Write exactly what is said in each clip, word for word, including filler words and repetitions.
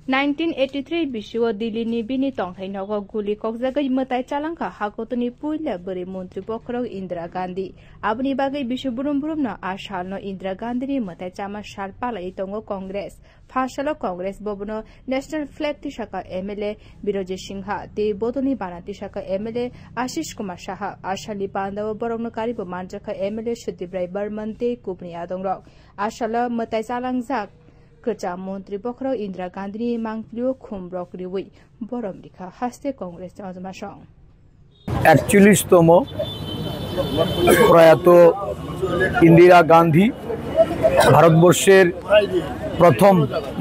Nineteen eighty-three bisio Delhi ni bini tongthai nogo guli kokjagwi mwtai chalangkha hakotoni puila bwrwi montri bokhorok Indira Gandhi. Aboni bagwi bisio brum brumno a salno Indira Gandhi ni mwtai chama sal palaiwi tongo Congress. Pha salo Congress bobono National Flag tisaka M L A Birojit Singha tei bodolni bana tisaka M L A Ashish Kumar Saha. A salni pandao borokno karibo manjakha M L A Sudip Rai Barman tei kubuni adongrok. A salo mwtai chalangjak kwcham montri bokhorok Indira Gandhini mangpilio khumrok riwi borom rikha haste Congress ni ojmasong. একচল্লিশতম প্রয়াত ইন্দিরা গান্ধী, ভারতবর্ষের প্রথম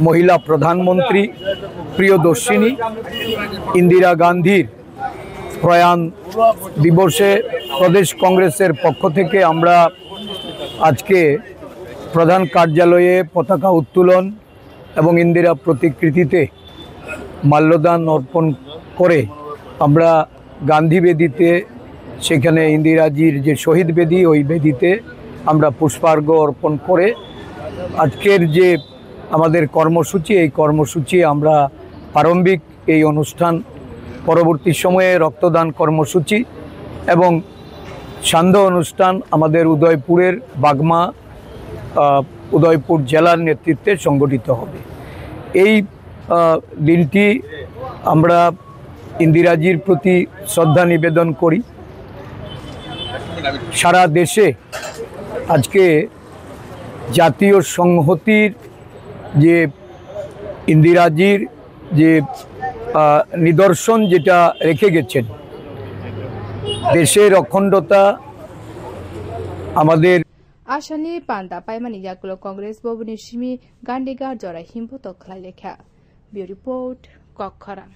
মহিলা প্রধানমন্ত্রী প্রিয়দর্শিনী ইন্দিরা গান্ধীর প্রয়াণ দিবসে প্রদেশ কংগ্রেসের পক্ষ থেকে আমরা আজকে প্রধান কার্যালয়ে পতাকা উত্তোলন এবং ইন্দিরা প্রতিকৃতিতে মাল্যদান অর্পণ করে আমরা গান্ধী বেদিতে, সেখানে ইন্দিরাজির যে শহীদ বেদি, ওই বেদিতে আমরা পুষ্পার্ঘ্য অর্পণ করে আজকের যে আমাদের কর্মসূচি, এই কর্মসূচি আমরা প্রারম্ভিক এই অনুষ্ঠান, পরবর্তী সময়ে রক্তদান কর্মসূচি এবং সান্ধ্য অনুষ্ঠান আমাদের উদয়পুরের বাগমা, আহ, উদয়পুর জেলার নেতৃত্বে সংগঠিত হবে। এই আহ, দিনটি আমরা ইন্দিরাজির প্রতি শ্রদ্ধা নিবেদন করি। সারা দেশে আজকে জাতীয় সংহতির যে ইন্দিরাজির যে আহ, নিদর্শন যেটা রেখে গেছেন, দেশের অখণ্ডতা আমাদের Asani panda paimani yakulo Congress boboni simi Gandhi gar jora himbo to khlai lekha. Bureau Report, Kokkhorang.